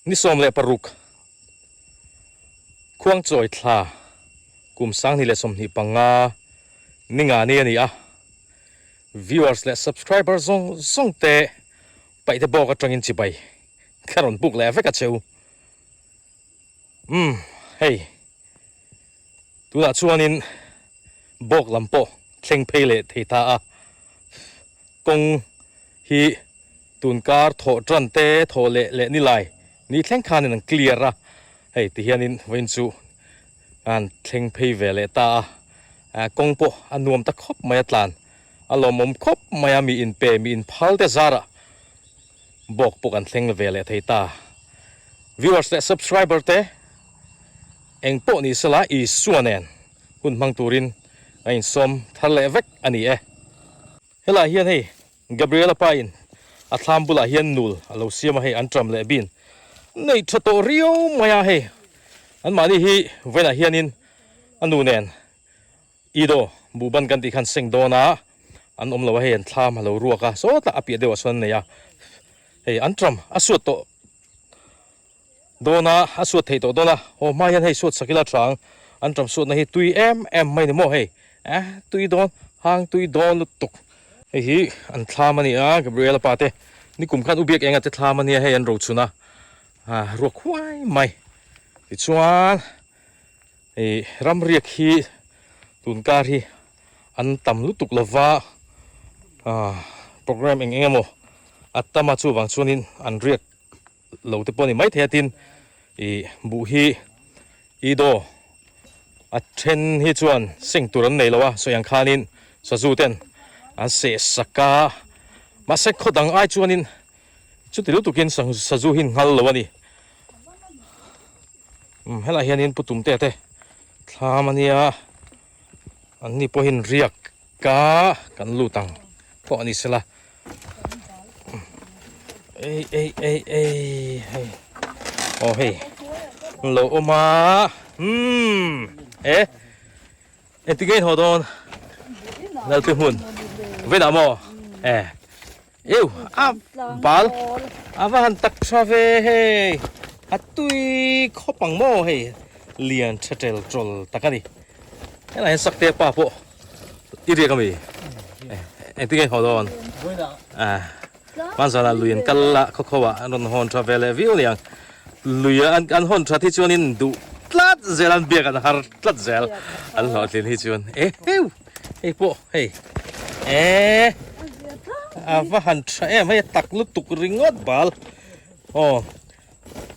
Ni 16 Khuangchawi thla kum 2025 ni nga ni a ni a, viewers leh subscriber zawng zawng te paihte bawk atangin chibai ka rawn buk leh vek a cheu. Umm hei tunah chuanin bawk lam pawh thleng phei leh thei ta a, kawng hi tun kar thawh tan te thawh leh leh ni lai ni thleng khanin an clear a, hei ti hianin vawiin chu an thleng phei ve leh ta a, ah kawng pawh a nuam ta khawp mai a tlan a lawmawm khawp mai a mi inpe mi inphal te zarah bawk pawh kan thleng ve leh thei ta. Viewers leh subscriber te eng pawh ni sela Isua nen hun hmang turin a insawm thar leh vek a ni e. Helai hian hei Gabriela pa in a thlam bulah hian nul a lo siam a hei an ṭam leh bin nei ṭha tawh riau mai a hei anmahni hi vawiinah hianin a nu nen Ido buhban kan tih khan seng dawn a an awm lo a hei an thlam a lo ruak a sawtah a piah deuhah sawn an nei a hei an ṭam a suat tawh dawn a a suat theih tawh dawn a aw hma hian hei suat sak ila tha ang an ṭam suatna hi tui em em mai ni maw hei eh tui dawn hang tui dawn lutuk hei hi an thlam a ni a Gabriela pa te nikum khan u biak enga te thlam a nia hei an rochun a ah ruak huai mai tichuan ih ramriak hi tun kar hi an tam lutuk lova ah program eng eng emaw a tam a chuvang chuanin an riak lo te pawh a ni maithei a tin ih buh hi i daw a then hi chuan seng tur an nei lo a sawi ang khanin sazu ten an seh sak a mahse khaw dang ai chuanin chuti lutukin sazu hi an nghal lo a ni umm helaiah hianin pu tumte te thlam a nia an ni pawhin riak ka kan lut ang pawh a ni sela. Ei ei ei ei hei aw hei an lo awm a umm e engtin nge in haw dawn Lalpi hmun vawiinah maw e eu a bal a va han tak tha ve hei a tui khawp ang maw hei lian tha tel tawl tak a ni helaiah hian sakte pa pawh I riak ami? Engtin nge haw dawn? Ah, hmanzanah lui an kal a, khaw khaw ah an rawn hawn tha ve leh viau aniang. Lui an an hawn that hi chuanin duh tlat zel an biak an har tlat zel an hlawhtlin hi chuan e heu hei pawh hei e a va han tha em hei a tak lutuk ringawt bal aw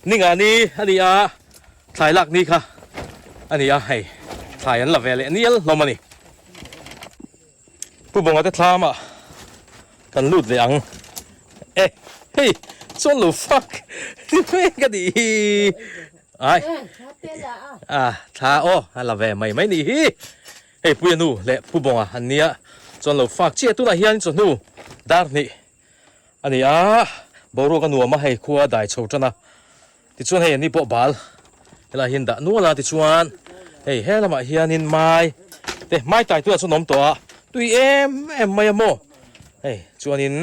ningani a ni a. Thlai lak ni kha a ni a, hei thlai an la ve leh nial hlawm a ni. Pu Bawnga te thlamah kan lut ve ang e, hei chuan lo fak ni mai ka nih hi. Ai a thla aw a la ve mai mai nih hi. Hei Puia nu leh Pu Bawnga an nia chuan lo fak chiah tunah hian chawhnu dar hnih a ni a, boruak a nuam a hei khua a dai chho tan a. Tichuan hei ani pawh bal helai hian dah nual a tichuan hei he lamah hianin mai te mai tai tunah chuan a awm tawh a tui em em mai a maw hei chuanin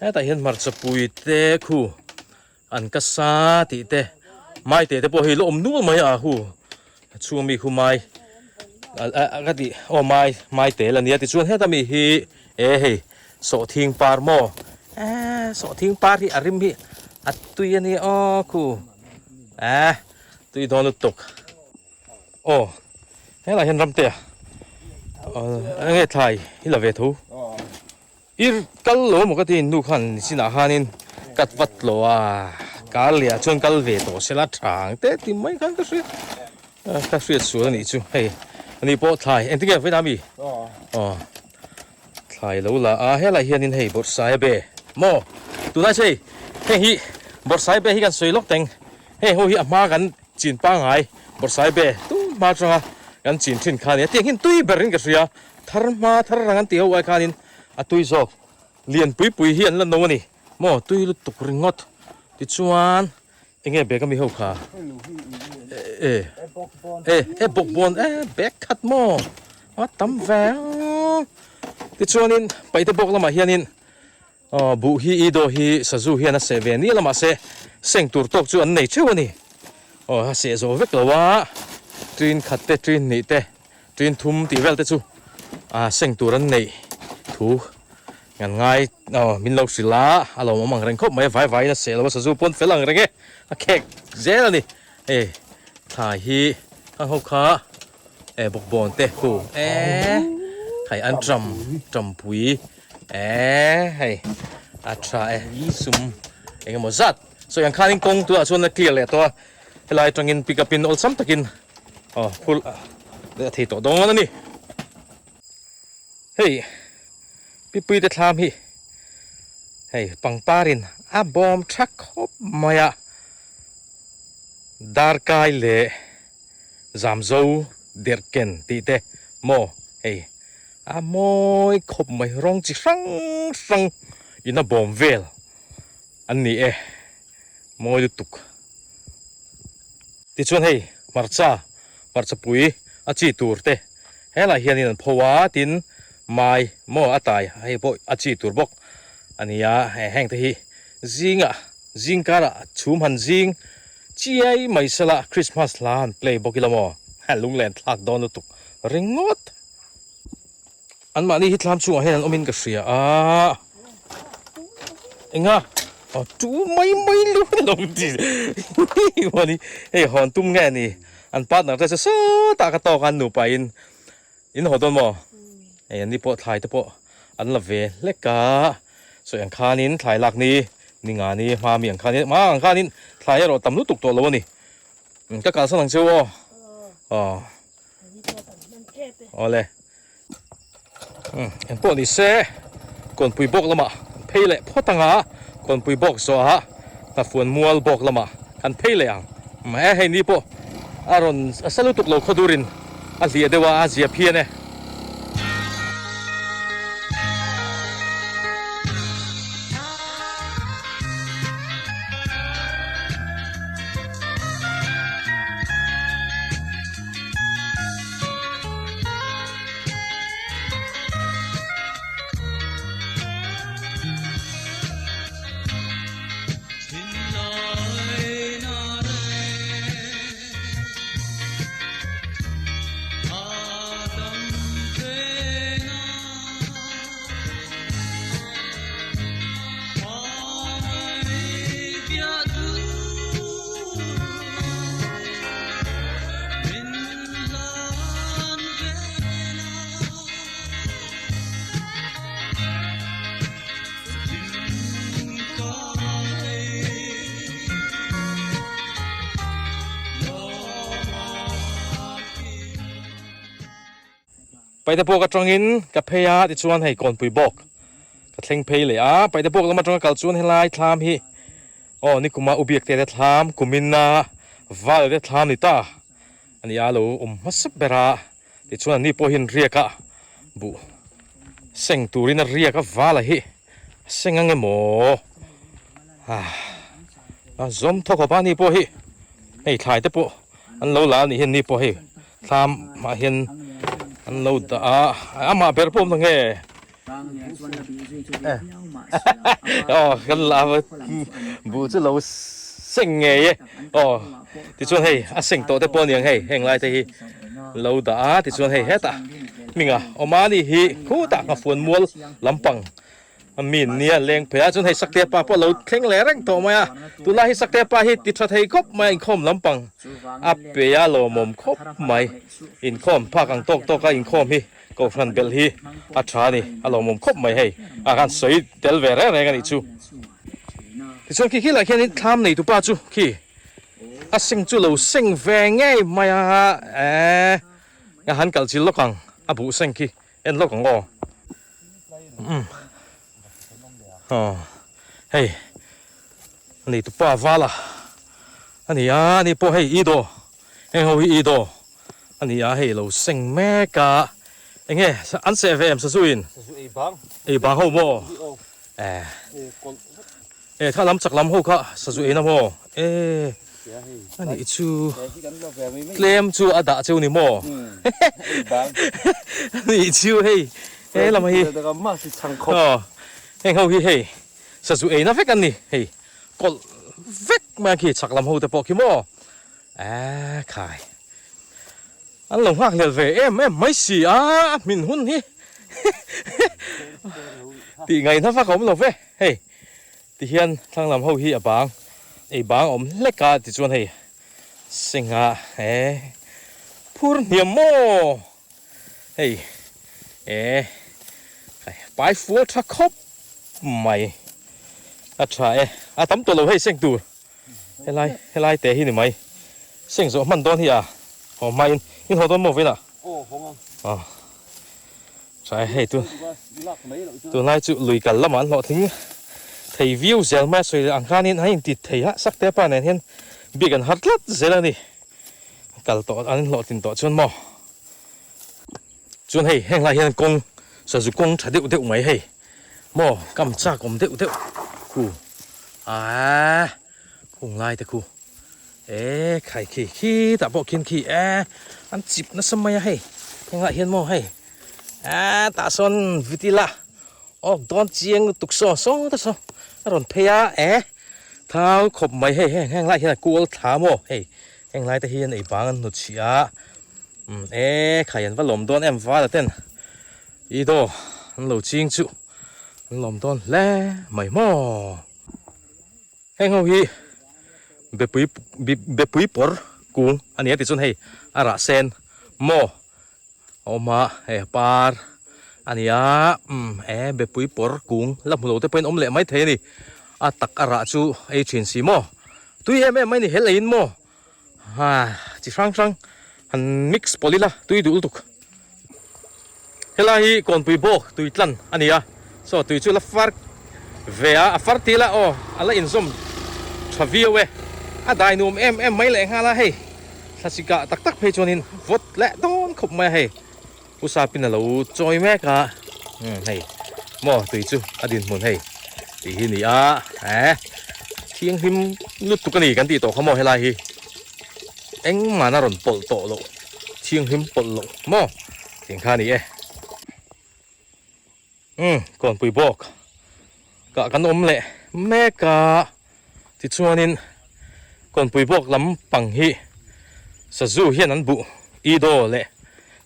hetah hian hmarcha pui te khu an ka sa tih te mai te te pawh hei la awm nual mai a hu a chhung ami khu mai a ka tih aw mai mai tel a nia tichuan heta mi hi E hei, sawhthing par maw? E, sawhthing par hi a rim hi a tui a ni aw khu. E, tui dawn lutuk. Aw, helai hian ramte a enge thlai hi la ve tho. I kal lo maw ka ti nu khan sinah khanin kat vat lo a, kar leh ah chuan kal ve tawh sela tha ang te ti mai khan ka hria. Ka hriat sual a nih chu hei ani pawh thlai engtin nge vawiin ami? Aw. Thlai lo la a helai hianin hei bawrhsai be maw tunlai chu hei heng hi bawrhsai be hi kan sawi lawk teng heng ho hi a hma kan chin pangngai bawrhsai be tum hma atanga kan chin thin kha a ni a tiang hian tui berin ka hria thar hma thar rang an tih ho ai khanin a tui zawk lian pui pui hi an la no a ni maw tui lutuk ringawt tichuan Enge bag ami ho kha? E e e bawkbawn e bag khat maw a tam ve a tichuanin paihte bawk lamah hianin aw buh hi i daw hi sazu hian a seh ve ni a lamah se. Seng tur tawk chu an nei theuh a ni. Aw a seh zawh vek lo a, tin khat te, tin hnih te, tin thum tih vel te chu a seng tur an neih thu kan ngai aw min lo hrilh a, a lo awm ang reng khawp mai a, vai vaiin a seh lo a, sazu pawn fel ang reng e, a khek zel a ni. Hei thlai hi khang ho kha e bawkbawn te hu e hei an tram tampui e hei a tha e sum eng emaw zat sawi ang khanin kawng tunah chuan a clear leh tawh a helai atangin pick up in awlsam takin aw phur leh a thei tawh dawn a ni hei pipui te thlam hi hei pangparin a bawm tha khawp mai a darkai leh Zamzo derhken tih te maw hei a mawi khawp mai rawng chi hrang hrang in a bawm vel an ni e mawi lutuk tichuan hei hmarcha hmarcha pui a chi tur te helaiah hianin an pho a tin mai maw a tai hei pawh a chi tur bawk a ni a heng te hi zingah zing karah chhum han zing. Chiai mai sela Christmas hla han play bawk ila maw? Ha lunglen thlak dawn lutuk ringawt. Anmahni hi thlam chungah hian an awmin ka hria a. Enga? Aw tu mai mai lo lo ti. Mawni hei hawn tum nge ni? An partner te chu sawtah ka tawk a an nupa in In haw dawn maw? Hei an ni pawh thlai te pawh an la ve hlek a, sawi ang khanin thlai lak ni ni nga ni hma mi ang khanin hma ang khanin thlai erawh tam lutuk tawh lo a ni. Ka kalsan ang cheu aw. Aw. Awle. Eng pawh ni se Kawnpui bawk lamah kan phei leh phawt ang a, Kawnpui bawk zawhah Hnafuan mual bawk lamah kan phei leh ang. He hei ni pawh a rawn a sa lutuk lo khawdurin a hliah deuh a, a zia phian e. Paite pawk atangin ka phei a tichuan hei kawnpui bawk ka thleng phei leh a paite pawk lam atanga kal chuan helai thlam hi aw nikuma ubiak te te thlam kumina val te thlam ni ta a ni a lo awm hmasa ber a. Tichuan ani pawh hian riak a buh seng turin a riak a vala hi a seng ang emaw a zawm thaw khawp a ani pawh hi hei thlai te pawh an lo la anih hian ani pawh hei thlam ah hian an lo dah a amah ber pawh awm ta nge aw kan la buh chu lo seng ngei e aw tichuan hei a seng tawh te pawh a ni ang hei heng lai te hi. Lo dah a tichuan hei hetah hminga awm a ni hi khutah nghafuan mual lampang a mi nia leng phei a chuan hei Saktea pa pawh a lo thleng leh reng tawh mai a tunlai hi Saktea pa hi ti tha thei khawp mai a inkhawm lampang a pe a lawmawm khawp mai inkhawm phak ang tawk tawk a inkhawm hi kohhran belh hi a tha a ni a lawmawm khawp mai hei a khan sawi tel ve reng reng a nih chu tichuan khi khilaiah khianin thlam nei tupa chu khi. A seng chu lo seng ve ngei mai a eh nga han kal chil lawk ang a buh seng khi en lawk ang aw umm aw hei a nei tupa vala a ni a ani pawh hei i daw heng ho hi i daw a ni a hei lo seng mek a eng nge an seh ve em sazu in ei bang ho maw eh. E kha lam chak lam ho kha sazu eina maw? E a nih chu tlem chu a dah cheu ni maw? A nih chu hei he lam hi aw heng ho hi hei sazu eina vek an ni hei kawlh. vek mai a khi chhak lam ho te pawh khi maw eee khai an lo nghak hlel ve em em mai si a a hmin hun hi tih ngaihna vak a awm lo ve hei tihian thlang lam ho hi a bang ei bang a awm hlek a tichuan hei sengha eee phur hniam maw. Hei e pai fual tha khawp mai a tha e a tam tawh lo hei seng tur helai helai te hi ni mai seng zawh hman dawn hi a haw hma in in haw dawn maw vela aw tha e hei tun tunlai chu lui kal lamah an hlawhtling thei viau zel mai a sawi ang khanin a inti thei a sakte pa nen hian biak an har tlat zel a ni. Kal tawh an hlawhtlin tawh chuan maw chuan hei heng lai hian kawng sazu kawng tha deuh deuh mai hei maw kam chak awm deuh deuh khu aaa khung lai te khu e khai khi khi tah pawh khian khi e an chip nasa mai a hei heng lai hian maw hei a tah sawn vitila Awk dawn chiang lutuk saw saw ta saw a rawn phei a e thau khawp mai hei heng heng lai hian a kual thla maw hei heng lai te hian ei bang an hnut chhiah a umm e khai an va lawm dawn em vala ten i daw an lo ching chu an lawm dawn hle mai maw heng ho hi bepui bepui pawr kung a ni a tichuan hei a rah sen maw. A awm a hei a par a ni a umm e bepui pawr kung la hmu lo te pawhin awm leh mai thei a ni a tak a rah chu ei thin si maw tui em em mai ni hel eiin maw ha chi hrang hrang han mix pawlh ila tui duh lutuk helai hi kawnpui bawk tui tlan a ni a saw tui chu la far ve a a far tih la aw a la inzawm tha viau e a dai nuam em em mai leh nghal a hei. Thlasik ah tak tak phei chuanin vawt leh dawn khawp mai a hei Pu Sapin a lo chawi mek a umm hei maw tui chu a dinhmun hei tih hi ni a eh thianghlim lutuk a ni kan tih tawh kha maw helai hi engmah na rawn pawlh tawh loh thianghlim pawlh loh maw tih kha a ni e. Umm kawnpui bawk kah kan awm leh mek a tichuanin kawnpui bawk lam pang hi sazu hian an buh idaw leh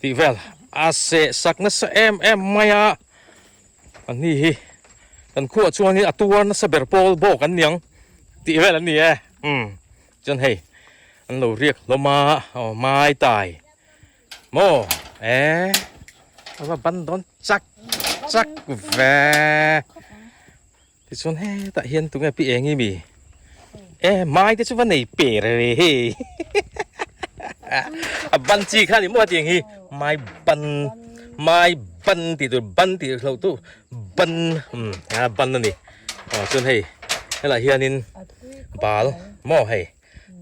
tih vel a seh sak nasa em em mai a an ni hi kan khuah chuanin a tuar nasa ber pawl bawk an niang tih vel an ni e umm chuan hei an lo riak hlawm a aw mai tai. Maw e a va ban dawn chak chak ve tichuan hetah hian tunge pi eng i mi e mai te chu va nei per ve hei a ban chi kha ni maw hetiang hi mai ban mai ban tih tur ban tih hloh tu ban umm a ban a ni aw chuan hei helaiah hianin bal maw hei.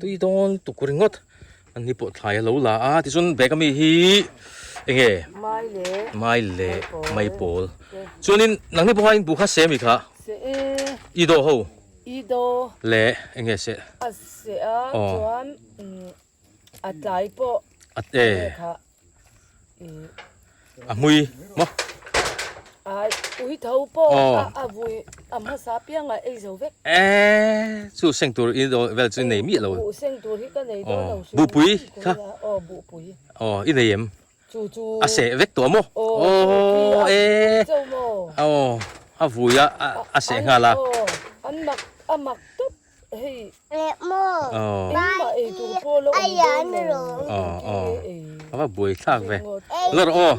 Tui dawn tuk ringawt an ni pawh thlai a lo la a tichuan bag ami hi enge Mai leh mai leh mai pawl chuanin nangni pawh kha in buh kha se ami kha Se e i daw ho i daw leh enge se a se a chuan a tlai pawh a e kha A hmui maw? Ai, ui tho pawh a vui a hmasa piangah ei zo vek. E, chu seng tur i daw vel chu i nei miah lo. Buh seng tur hi ka nei dawn lo. Buhpui kha? Aw, buhpui. Aw, i nei em? Chu chu. A seh vek tawh maw? Aw, e. Chau maw? Aw, a vui a, a seh nghal a. Aw, an mak, a mak tawp. Hei. Aw. Engmah ei tur pawh la awm dawn lo. Aw aw. A va buai thlak ve. Lawr aw.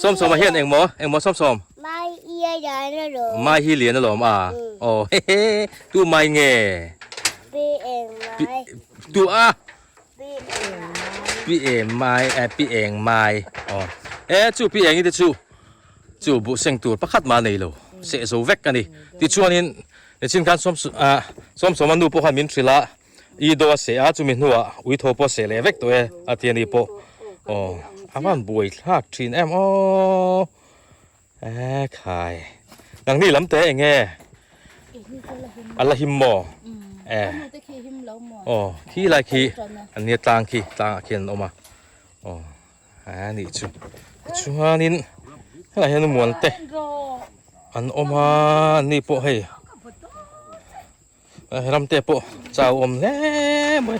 Sawmsawma hian engmaw? Engmaw Sawmsawm? Mai hi a lian alawm. Mai hi lian alawm a. Aw he he. Tu mai nge? Pi eng mai. Tu a? Pi eng mai. Pi eng mai eh pi eng mai. Aw. E chu pi eng i te chu chu buh seng tur pakhat mah nei lo. Seh zo vek a ni. Tichuanin Nichin khan sawm ah sawmsawma nu pawh khan min hrilh a, i daw a seh a, chumi hnuah ui tho pawh a seh leh vek tawh e a ti a ni pawh. Aw a van buai thlak thin em aw e khai nangni lam te eng nge a la him maw e aw khi lai khi an nia tlang khi tlangah khian an awm a aw A nih chu chuanin helaiah hian muan te an awm a an ni pawh hei Ramte pawh chau awm hle mai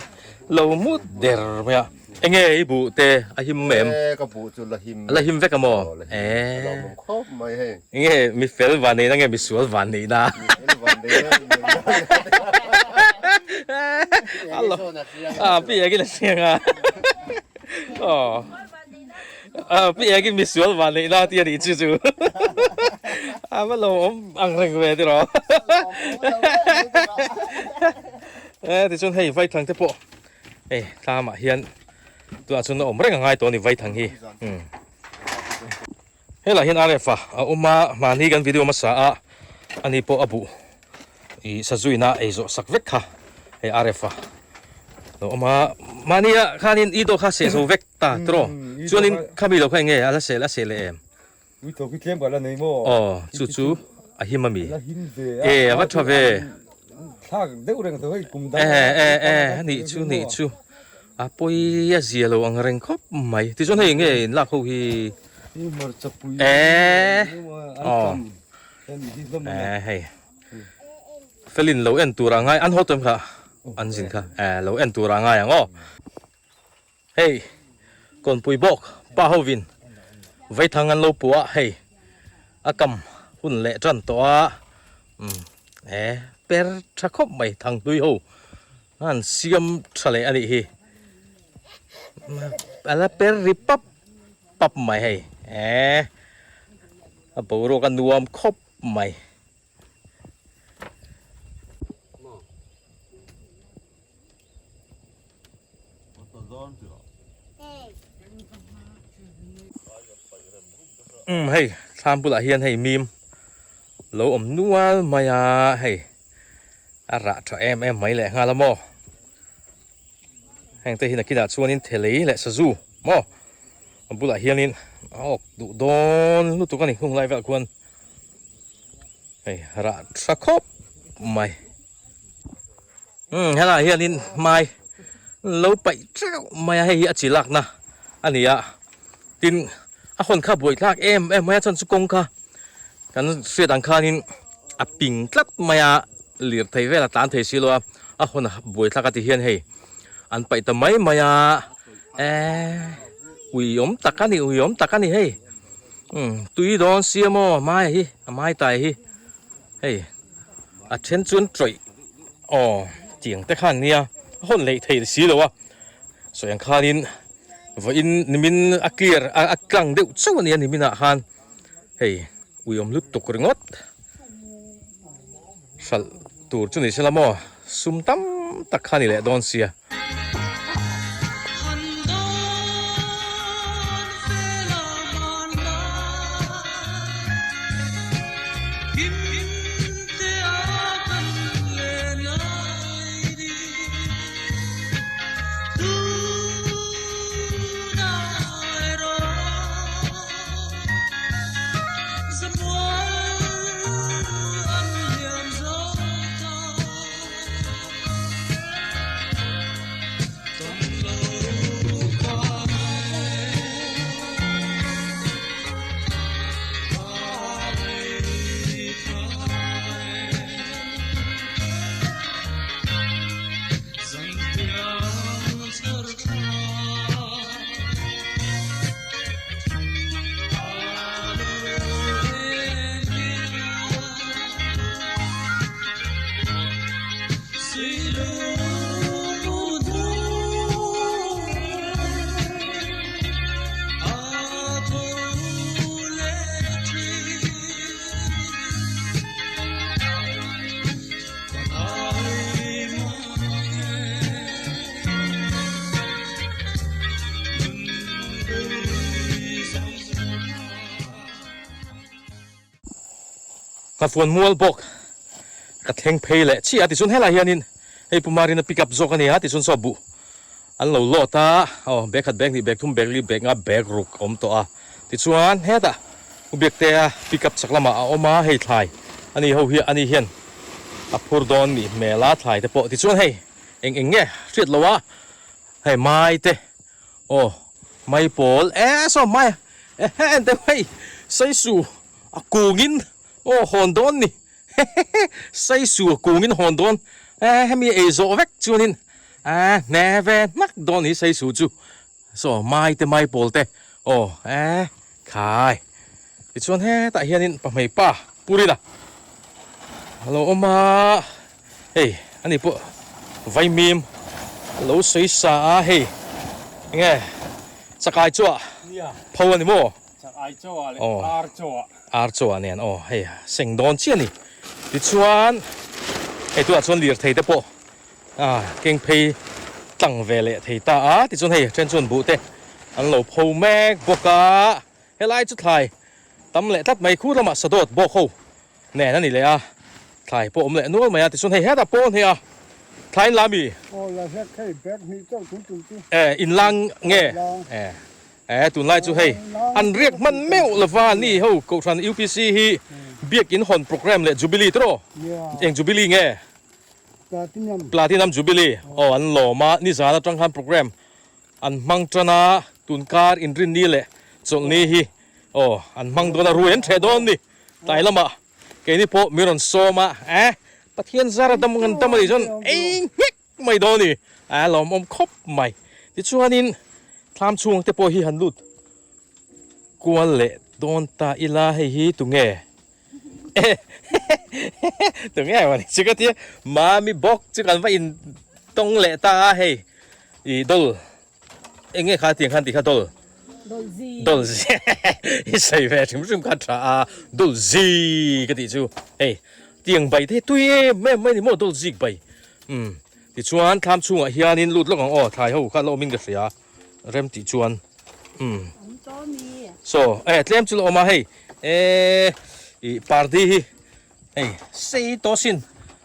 lo mut der mai a. Enge i buh te a him em? E ka buh chu la him. La him vek a maw? E. A lo awm khawp mai hei. Enge mi fel van neihna nge mi sual van neihna? Mi fel van neihna. A pi engin a hriang a. Aw. A pi engin mi sual van neihna tih a nih chu chu. A va lo awm ang reng ve tiraw. E tichuan hei vaithang te pawh hei tlamah hian tunah chuan a awm reng a ngai tawh a ni vaithang hi. Helaiah hian RF a a awm a mahni kan video hmasa a ani pawh a buh ih sazuina ei zawh sak vek kha hei RF a lo awm a mahnia khanin i dawh kha seh zo vek ta tiraw chuanin khami lo kha eng nge a la seh a seh leh em aw chu chu a him ami e a va tha ve e e e a nih chu nih chu A pawi a zia lo ang reng khawp mai. Tichuan hei nge in lak ho hi eh aw eh hei felin lo en tur a ngai an haw tawh em kha an zin kha eh lo en tur a ngai ang aw hei kawnpui bawk pa hovin vaithang an lo puah a hei a kam hun leh tan tawh a umm eh per tha khawp mai thanghlui ho. An siam tha leh a nih hi. A la per ri pap pap mai hei. Eee a boruak a nuam khawp mai. Umm hei thlam bulah hian hei mim lo awm nual mai a hei. A rah tha em em mai leh nghal a maw? Heng te hi nakinah chuanin thelei leh sazu maw? A bulah hianin a awk duh dawn lutuk a ni hung lai velah khuan hei rah tha khawp mai. Umm helaiah hianin hmai lo paih teuh mai a hei hi a chi lakna a ni a tin a hawn kha buai thlak em em mai a chuan chu kawng kha. Kan hriat ang khanin a ping tlat mai a, lirthei vel a tlan thei si lo a, a hawn buai thlak a ti hian hei an paih ta mai mai a, eee ui awm tak a ni ui awm tak a ni hei umm tui dawn sia maw mai hi a mai tai hi hei a then chuan tawih aw tiang te khan nia a hawn leh thei si lo a sawi ang khanin vawiin nimin a clear a tlang deuh chauh a nia niminah khan. Hei uiawm lutuk ringawt hralh tur chu ni sela maw sum tam tak kha ni leh dawn sia. Nghafuan mual bawk ka thleng phei leh chiah a tichuan helaiah hianin hei Pu Marina pick up zawk a ni a tichuan saw buh an lo load a aw bag khat bag hnih bag thum bag li bag nga bag ruk a awm tawh a tichuan hetah Pu Biaktea pick up chak lamah a awm a hei thlai a ni ho hi a ni hian a phur dawn nih hmel a thlai te pawh tichuan hei eng eng nge hriat loh a hei mai te Aw mai pawl e saw mai ehe ente hei saisu a kungin aw hawn dawn ni hehehe saisu a kungin hawn dawn Eh hemi ei zawh vek chuanin eh hne ve hnak dawn hi saisu chu saw mai te mai pawl te aw eh khai tichuan hetah hianin pahmei pa purina a lo awm a hei ani pawh vaimim a lo sawi sa a hei enge chakai chu a pho a ni maw Chakai chaw ah leh ar chaw ah. Ar chaw ah nen aw hei seng dawn chiah a ni. Tichuan hei tunah chuan lirthei te pawh ah keng phei tlang ve leh thei ta a. Tichuan hei then chuan buh te an lo pho mek bawk a. Helai chu thlai tam leh tlat mai khur lamah sadawt bawk ho nen a ni leh a. Thlai pawh awm leh nual mai a. Tichuan hei hetah pawn hei a thlai in la mi? Aw la hlek hei bag hnih chauh tun tum chu. Eh in lang nge? Eh. Eh tunlai chu hei an riak hman meuh lova ni ho Kohhran UPC hi Biakin hawn programme leh Jubilee tiraw? Eng Jubilee nge? Platinum. Platinum Jubilee aw an lawm a, nizan atang khan programme an hmang tan a, tunkar inrinni leh chawlhni hi aw an hmang dawn a, ruai an theh dawn ni tlai lamah keini pawh min rawn sawm a, eh Pathian zara dam an dam a nih chuan ei nghek mai dawn a ni a lawmawm khawp mai tichuanin thlam chhung te pawh hi han lut kual leh dawn ta ila hei hi tunge tunge mawni chu ka tia mami bawk chu kan va in tawng leh ta a hei ih dawl Eng nge kha tiang khan tih kha dawl dawl zi i sawi ve hrim hrim kha tha a dawl zi ka tih chu hei tiang bai te hi tui em em mai ni maw dawl zik bai umm tichuan thlam chhungah hianin lut lawk ang aw thlai ho kha la awmin ka hria rem tih chuan umm saw eh tlem chu la awm a hei eh ih pardi hi hei sei tawh sin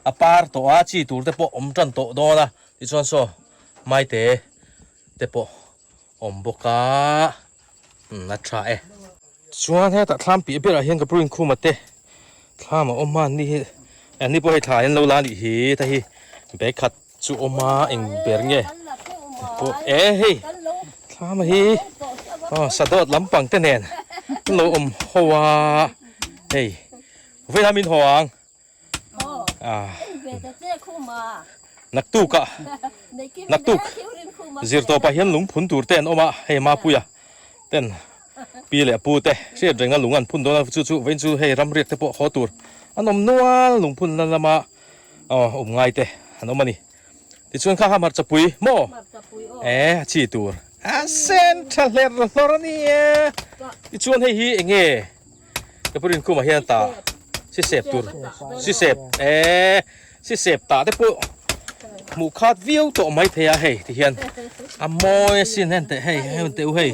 a par tawh a chi tur te pawh awm tan tawh dawn a tichuan saw Maite te pawh awm bawk a, umm a tha e. Chuan hetah thlam piah berah hian ka pu Rinkhuma te thlam a awm a, ni hi an ni pawh hei thla an lo la a nih hi ta hi bag khat chu awm a eng ber nge pawh e hei thlam a hi aw sadawt lampang te nen an lo awm ho a hei vawiin min haw ang. Naktuk ah naktuk zir tawpah hian lung phun tur te an awm a hei Mapuia ten pi leh pu te hriat renga lung an phun dawn a chu chu vawiin chu hei ramriak te pawh haw tur an awm nual lung phun na lama aw awm ngai te an awm a ni tichuan kha kha hmarcha pui maw e a chi tur a sen tha hler hlawr a ni e tichuan hei hi eng nge. Ka pu Rinkhuma hian ta sisep tur sisep eh sisep tah te pawh hmuh khat viau tawh mai thei a hei ti hian a mawi asin en teh hei hei teh u hei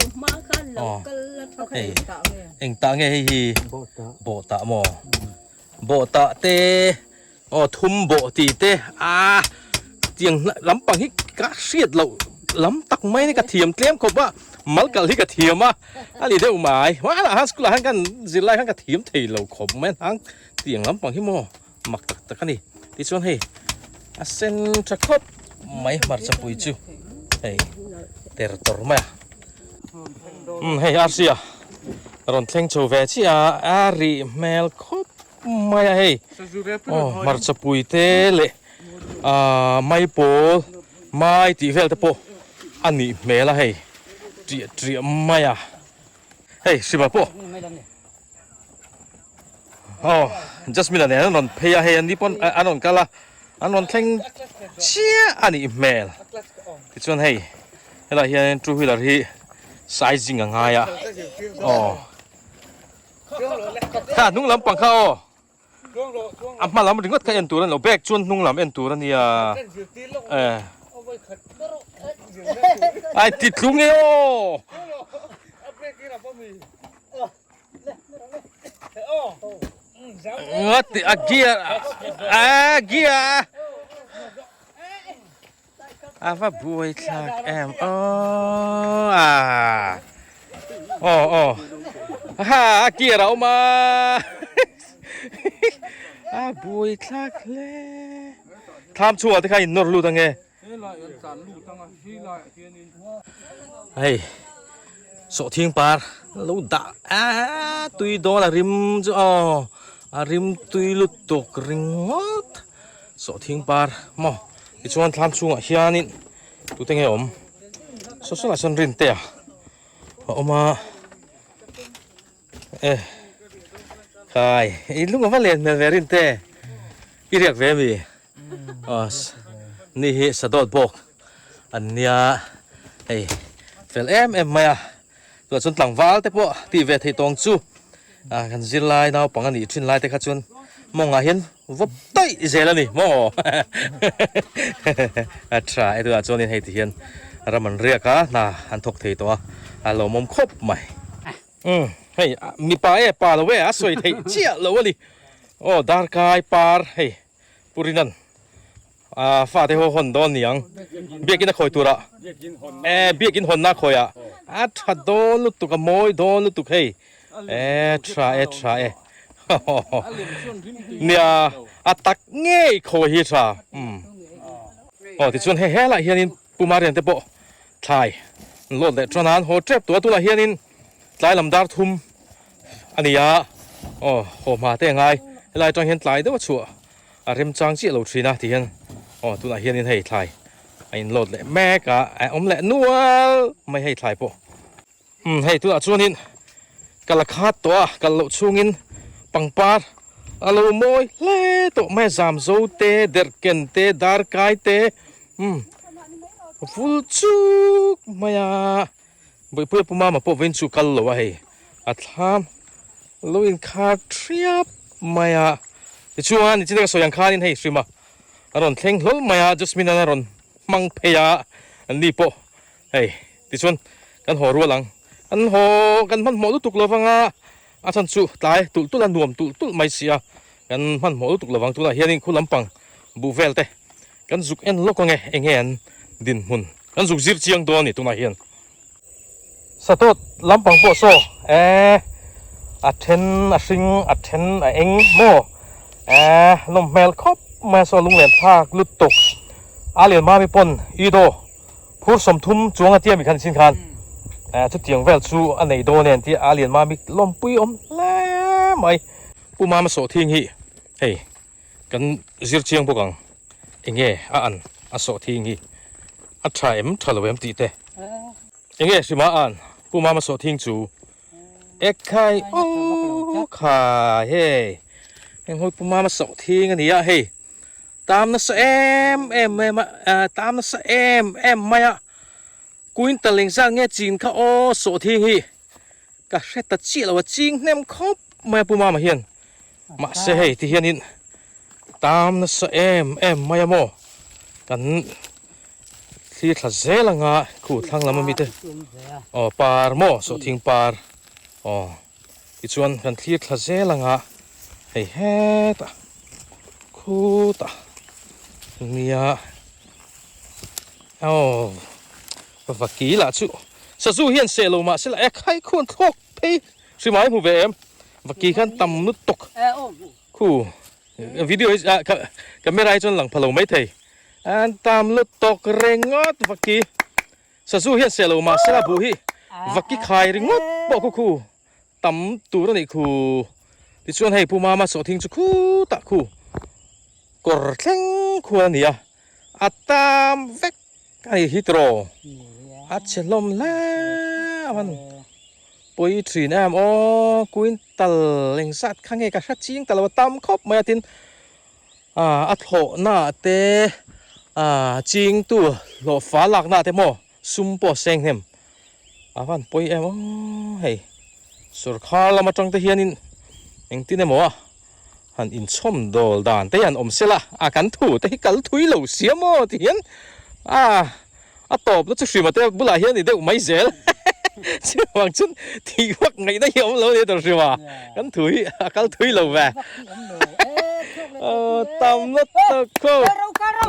aw hei eng tah nge hei hi bawh tah maw bawh tah te Aw thum bawh tih te a tiang lampang hi ka hriat loh lam tak mai ni ka thiam tlem khawp a mal kal hi ka thiam a a ni deuh mai hmanah khan school ah khan kan zirlai khan ka thiam thei lo khawp mai a hang tiang lampang hi maw mak tak tak a ni tichuan hei a sen tha khawp mai hmarcha pui chu hei ter tawr mai a umm hei arsi a rawn thleng chho ve chiah a a rih hmel khawp. Mai a hei aw hmarcha pui te leh ahh maipawl mai tih vel te pawh a nih hmel a hei triah triah mai a hei hriba pawh aw Jasmine a nen an rawn phei a hei an ni pawn an rawn kal a an rawn thleng chiah a nih hmel tichuan hei helaiah hian two wheeler hi sizing a ngai a aw. Kha hnung lam pang kha aw. A hma lam ringawt kha en tur a ni lo bag chuan hnung lam en tur a nia. Eh. Ai ti tlung e aw. Ngati a gear a gear. A va buai thlak em aw a aw aw ha a gear a awm a a buai thlak hle thlam chhungah te khan in nawr lut ange hei sawhthing par lo dah a tui dawn a rim chu aw a rim tui lutuk ringawt. Sawhthing par maw tichuan thlam chhungah hianin tute nge awm saw sawnah sawn rin te a a awm a e khai i lung a va len hmel ve rin te i riak ve mi aw ni hi sadawt bawk an nia hei fel em em mai a. Tunah chuan tlangval te pawh tih ve theih tawng chu ah kan zirlai naupang a nih thin lai te kha chuan mawngah hian vawp daih zel a ni maw a tha e tunah chuanin hei ti hian ram an riak a hna an thawk thei tawh a a lawmawm khawp mai umm hei mipa e pa lo e a sawi theih chiah lo a ni aw darkai par hei. Pu Rinan a fate ho hawn dawn niang biakin a khawi turah e biakin hawnna a khawi ah a tha dawn lutuk a mawi dawn lutuk hei e tha e tha e nia a tak ngei khawi hi tha umm aw tichuan hei helaiah hianin Pu Marian te pawh thlai an lawt leh tan a an haw tep tawh a tunah hianin tlai lam dar thum a ni a aw haw hma te a ngai helai atang hian tlai deuh a chhuah a remchang chiah lo thin a ti hian aw tunah hianin hei thlai a in lawt leh mek a a awm leh nual mai hei thlai pawh umm hei tunah chuanin ka la khat tawh a kal loh chhungin pangpar a lo mawi hle tawh mai a zamzo te derhken te darkai te umm vul chuk mai a. Buipuia Pu Mama pawh vawiin chu kal lo a hei, a thlam lo inkhar thiap mai a, tichuan nichina ka sawi ang khanin hei Hrima a rawn thleng hlawl mai a, Jasmine an a rawn hmang phei a, an ni pawh hei tichuan kan haw rual ang, kan haw kan hmanhmawh lutuk lo vang a, a chhan chu tlai tulh tulh a nuam tulh tulh mai si a, kan hmanhmawh lutuk lo vang tunah hianin khu lampang buh vel te kan zuk en lawk ang e, eng nge an dinhmun. Kan zuk zir chiang dawn a ni tunah hian. Satawt lampang pawh saw eh a then a hring a then a eng maw eh nawm hmel khawp mai a saw lunglen thlak lutuk a lian mami pawn ido phur 30 chuang a tia mi khan chin khan eh chutiang vel chu a nei dawn e an tia a lian mami lawmpui awm hle mai Pu Mama sawhthing hi hei Kan zir chiang bawk ang, enge a an a sawh thing hi a tha em tha lo em tih te. Enge hrima a an Pu Mama sawh thing chu ekhai aw khai hei heng hawi Pu Mama sawh thing a ni a hei tam nasa em em em a tam nasa em em mai a quintal engzat nge chin kha aw sawh thing hi Ka hre ta chiah lo a ching hnem khawp mai a Pu Mama hian mahse hei ti hianin tam nasa em em mai a maw kan thlir thla zel anga khu thlang lam ami te aw par maw sawhthing par aw tichuan kan thlir thla zel anga hei hetah khutah nia aw Vakila chu sazu hian seh lo mahse la ekhai khuan thlawk phei hrimai hmu ve em vaki khan tam lutuk khu video hi ah camera hi chuan lang pha lo mai thei an tam lutuk ringawt vaki sazu hian seh lo mahse la buh hi vaki khai ringawt pawh khu khu tam tur a nih khu tichuan hei pu mama sawhthing chu khutah khu kawr thleng khuan a ni a a tam vek. Ka hei hi tiraw a chhe hlawm hle a man pawi thin em aw quintal engzat kha nge ka hre ching ta lo a tam khawp mai a tin ah a thlawh na ah te ah ching tu hlawh fa lak na ah te maw sum pawh a seng hnem a van pawi em aw hei sawrkhar lam atang te hianin engtin emaw a. Han inchhawm dawl dan te hian awm sela a kan thu te hi kal thui lo sia maw ti hian a a tawpna chu hrima te bulah hian ni deuh mai zel chuvang chuan tih vak ngaihna hi a awm lo a ni tawh hrima kan thu hi a kal thui lo ve aw tam lutuk khaw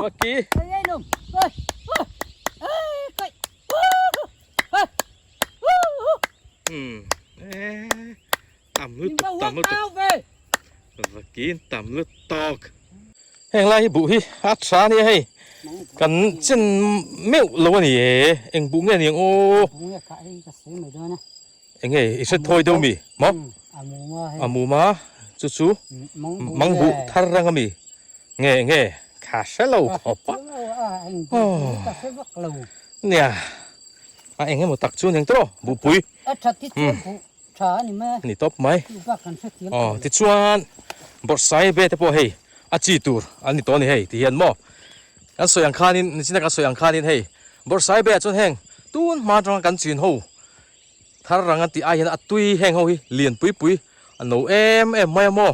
vaki. Tam lutuk tam lutuk vakin tam lutuk heng lai hi buh hi a tha ania hei kan chen meuh lo a ni e eng buh nge niang aw eng nge i hre thawi deuh mi maw a muma chu chu mang buh thar rang a mi nge eng nge. Ka hre lo khawp a. Nia, a eng emaw tak chu aniang tawh buhpui. A tha ti chuan buh tha a ni mai a. Ni tawp mai. Aw tichuan bawrhsai be te pawh hei a chi tur an ni tawh a ni hei ti hian maw. Kan sawi ang khanin nichina kan sawi ang khanin hei bawrhsai be ah chuan heng tun hma atanga kan chin ho thar rang an tih ai hian a tui heng ho hi lian pui pui a no em em mai a maw.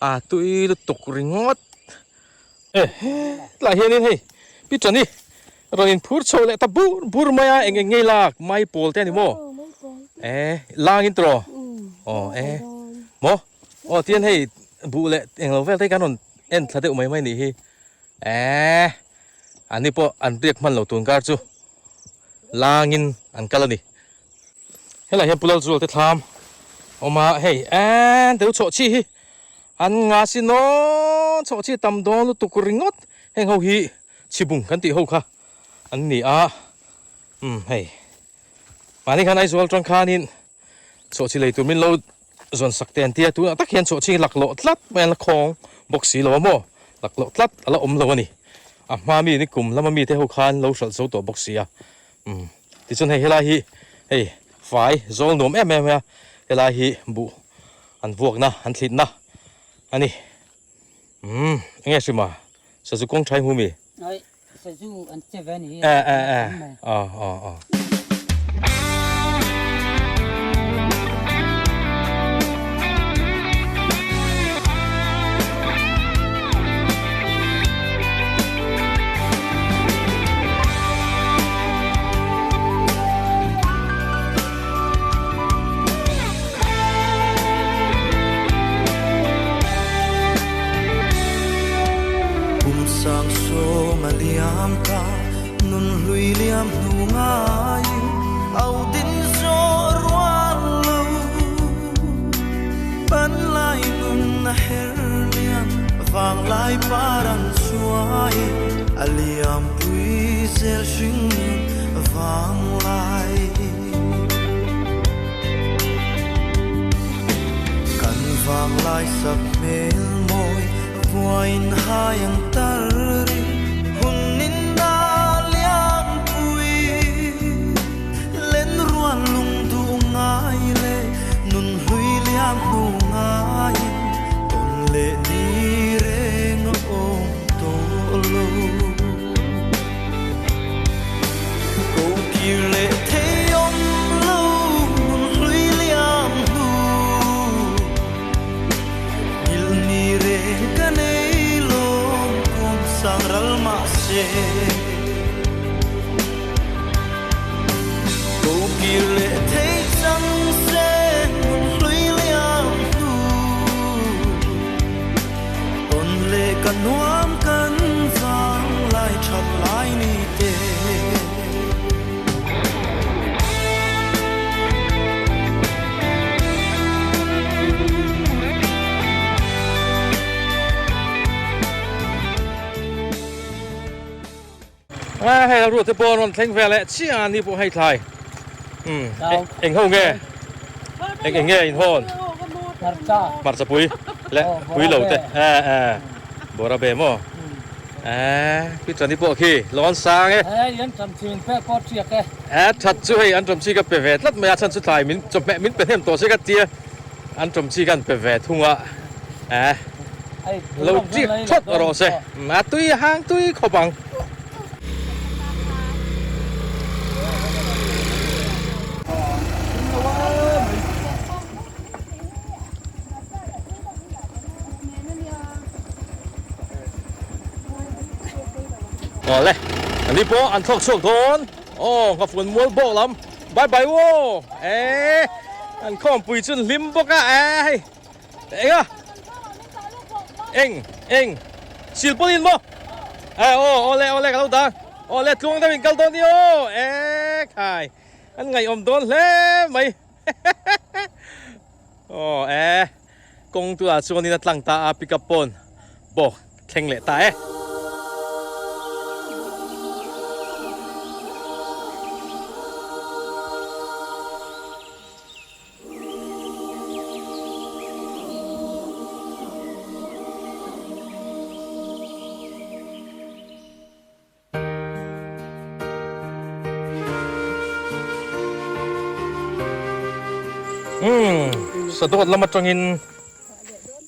A tui lutuk ringawt e tlai hianin hei pi tani rawn in phur chho leh ta bur bur mai a eng eng ngei lak mai pawl te a ni maw e lang in tawh aw e maw aw tian hei buh leh eng lo vel te hi kan rawn en thla deuh mai mai nih hi e an ni pawh an riak hman lo tun kar chu lang in an kal a ni. Helai hian Pulal Zual te thlam awm a, hei en deuh chawh chi hi an nga sin aw chawh chi tam dawn lutuk ringawt heng ho hi chhibung kan tih ho kha an ni a umm hei mahni khan Aizawl atang khanin chawh chi lei tur min lo zawn sak te an tia tunah tak hian chawh chi laklawh tlat mai an la khawng bawk si lo a maw laklawh tlat a la awm lo a ni a hma mi ni kum lama mite ho khan lo hralh zo tawh bawk si a. Umm tichuan hei helai hi hei fai zawl nuam em em a helai hi buh an vuakna an thlitna a ni umm enge hrima sazu kawng tha hi hmu mi Ai sazu an che ve a ni hi e e e aw aw aw. Kum sang sawm a liam ta, nun hlui liam hnu ngaiin au din zawh rual lo. Pan lai nun a her liam, vang lai par an chuai, a liam pui zel hring nun vang lai. Kan vang lai sak hmel mawi, vuain hai ang tar ri, hun in a liam pui. Len rual lung duh ngai le nun hlui liam hnu ngaiin tawn leh ni reng a awm tawh lo. Ko kir leh thei awm lo nun hlui liam hnu nghilh ni reng ka nei lawm kawm sang ral mahse. Ko kir leh thei chang se nun hlui liam hnu Tawn leh ka nuam kan vang lai that lai ni te. A hei ruat te pawh an rawn thleng vel eh chiah a ni pawh hei thlai umm eng ho nge eng eng nge in hawn hmarcha pui leh pui lo te e e bawra be maw e pi tani pawh khi lawn sang e e that chu hei an tawm chi ka pe ve tlat mai a chhan chu thlai min chawhmeh min pe hnem tawh se ka tia an tawm chi kan pe ve thung a e Lo chiak thawt rawh se. A tui a hang tui khawp ang. Awle, ani pawh an thlawk chhuak dawn. Aw, nghafuan mual bawk lam. Bye bye aw. E, an khawmpui chu an hlim bawk a. E, hei. Eng a? Eng, eng. Silpaulin maw? E, aw, awle, awle, ka lo dang. Awle, tluang deuh in kal dawn ni aw. E, khai. An ngaihawm dawn hle mai. Aw, e. Kawng tunah chuanin a tlang ta a, pickup pawn bawk thleng leh ta e. Umm sadawt lam atangin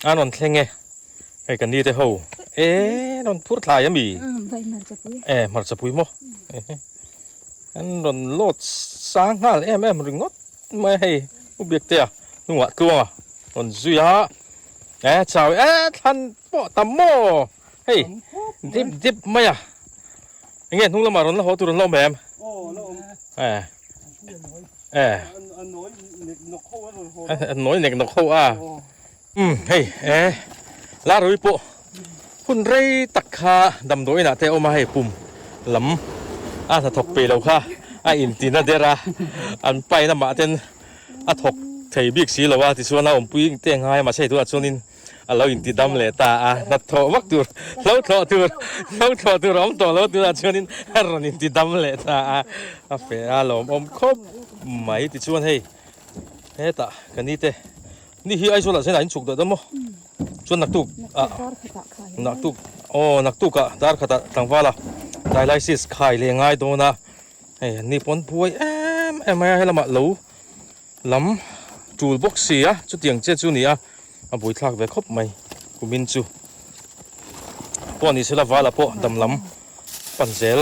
an rawn thleng e hei ka ni te ho e rawn phur thlai ami e hmarcha pui maw an rawn load sang nghal em em ringawt mai hei u biaktea hnungah tluanga rawn zui a e chau e thlan pawh tam maw hei dip dip mai a enge hnung lamah rawn la haw tur an la awm em e e a nawi nek nawk ho a umm hei e Larui pawh hun rei tak kha damdawi inah te a awm a hei pum lam a hnathawk peih lo kha a intina der a an pain amah ten a thawk thei bik si lo a tichuan a awmpui te a ngai a mahse hei tunah chuanin a lo inti dam leh ta a hnathawh vak tur hlo thlawh tur hlo thlawh tur a awm tawh lo tunah chuanin a rawn inti dam leh ta a a feh a lawmawm khawp mai tichuan hei hetah ka ni te ni hi Aizawl ah zenah in chhuk daih dawn maw chuan naktuk ah naktuk aw naktuk ah dar khatah tlangval a dialysis khai leh ngai dawn a hei an ni pawn buai em em mai a helamah lo lam tul bawk si a chutiang che chu ni a a buaithlak ve khawp mai kumin chu pawh ni sela vala pawh dam lam pan zel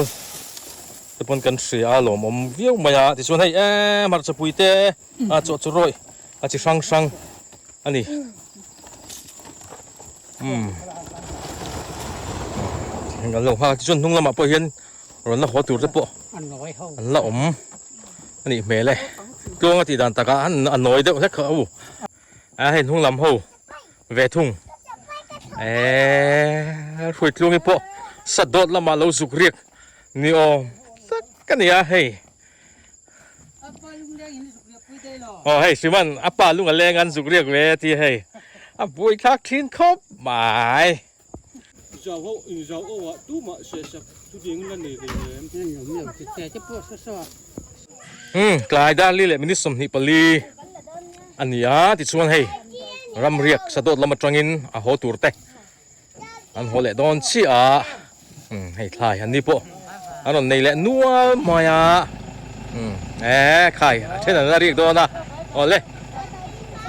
te pawn kan hria a lawmawm viau mai a tichuan hei eee hmarcha pui te a chaw chu rawih a chi hrang hrang a ni umm kan lo nghak tichuan hnung lamah pawh hian rawn la haw tur te pawh an la awm. A nih hmel e tluang a tih dan takah an a nawi deuh hlek a u a hei hnung lam ho ve thung eee hruai tluangi pawh sat dawt lamah lo zuk riak ni awm tak a ni a hei aw hei Hriman a pa lung a leng an zuk riak ve a ti hei a buaithlak thin khawp mai. Zau ho in zau ho ah tumah sehsak chu ding la nei ve em. Umm tlai dar li leh minute 24 a ni a tichuan hei ramriak sadawt lam atangin a haw tur te an haw leh dawn chiah a umm hei thlai an ni pawh an rawn nei leh nual mai a umm e khai a then an la riak dawn a awle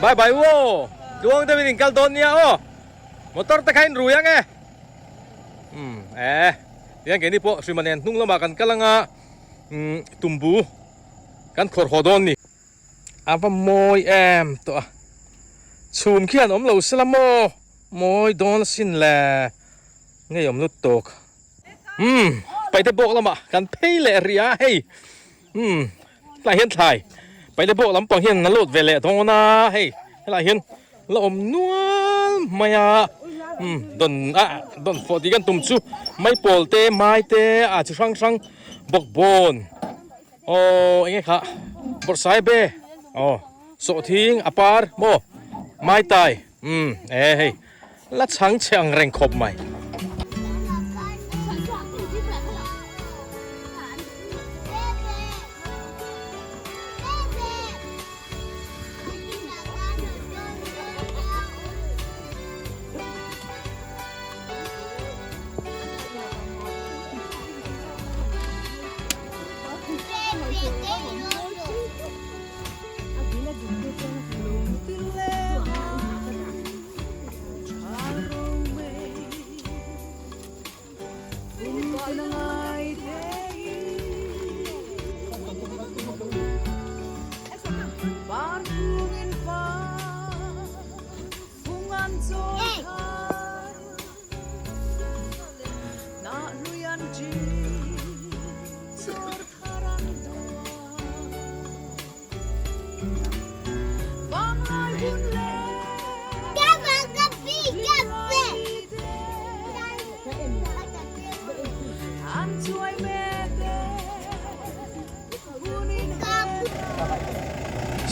bye bye u aw tluang deuhin in kal dawn nia aw. Motor te kha in rui ang e. Umm e tiang keini pawh hrima nen hnung lamah kan kal anga umm tumbu kan khawrh haw dawn ni. A va mawi em tawh a. Chhum khian awm lo sela maw mawi dawn asin le. Ngei awm lut tawk. Umm paite bawk lamah kan phei leh rih a hei. Umm tlai hian thlai paite bawk lampang hian a lut ve leh dawn a hei helaiah hian la awm nual mai a umm dawn ah dawn fawh tih kan tum chu maipawl te mai te ah chi hrang hrang bawkbawn aw eng nge kha bawrhsai be aw sawhthing a par maw maitai umm e hei. La chhang chhe ang reng khawp mai.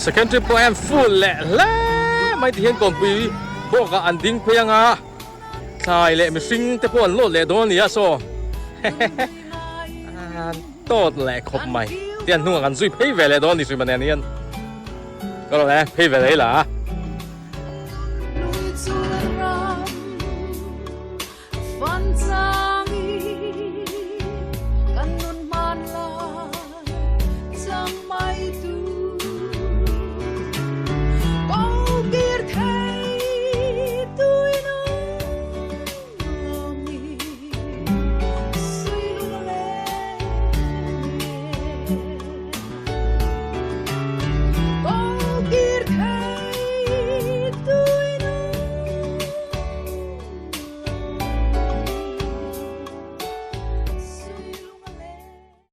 Secondary pawh hian full leh hle mai ti hian kawnpui bawkah an ding phei anga thlai leh mihring te pawh an lawt leh dawn a ni a saw an tawt leh khawp mai tian hnungah kan zui phei ve leh dawn a ni hrim a nen hian ka rawn e phei ve leh ila.